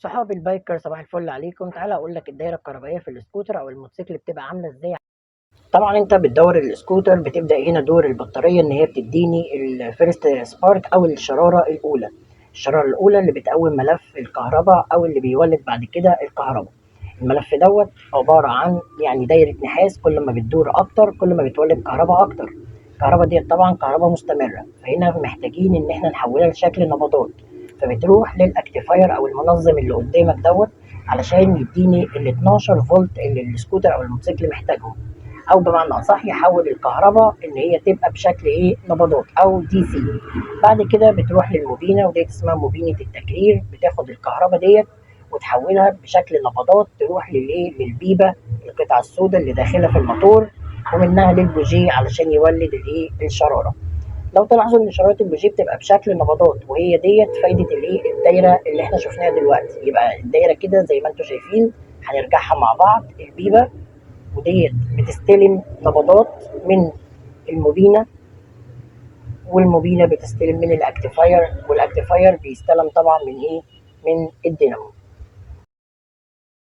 صحابي ال biker، صباح الفل عليكم. تعالى اقول لك الدايرة الكهربائية في السكوتر او الموتوسيكل بتبقى عامله ازاي. طبعا انت بتدور السكوتر، بتبدا هنا دور البطارية ان هي بتديني ال first spark او الشرارة الاولى، الشرارة الاولى اللي بتقوم ملف الكهرباء او اللي بيولد بعد كده الكهرباء. الملف دوت عبارة عن يعني دايرة نحاس، كل ما بتدور اكتر كل ما بتولد كهرباء اكتر. الكهرباء ديت طبعا كهرباء مستمرة، فهنا محتاجين ان احنا نحولها لشكل نبضات، فبتروح لل actifier او المنظم اللي قدامك دوت علشان يديني ال 12 فولت اللي السكوتر او الموتوسيكل محتاجهم، او بمعنى اصح يحول الكهرباء ان هي تبقى بشكل ايه؟ نبضات او DC. بعد كده بتروح للموبينه، وديت اسمها موبينه التكرير، بتاخد الكهرباء ديت وتحولها بشكل نبضات تروح للايه؟ للبيبه، القطعة السوداء اللي داخله في الموتور، ومنها للبوجيه علشان يولد الايه؟ الشرارة. لو تلاحظوا ان شراره البوجيه بتبقى بشكل نبضات، وهي ديت فايده الايه؟ الدايرة اللي احنا شفناها دلوقتي. يبقى الدايرة كده زي ما انتم شايفين، هنرجعها مع بعض. البيبه وديت بتستلم نبضات من الموبينه، والموبينه بتستلم من ال actifier، وال actifier بيستلم طبعا من ايه؟ من الدينامو.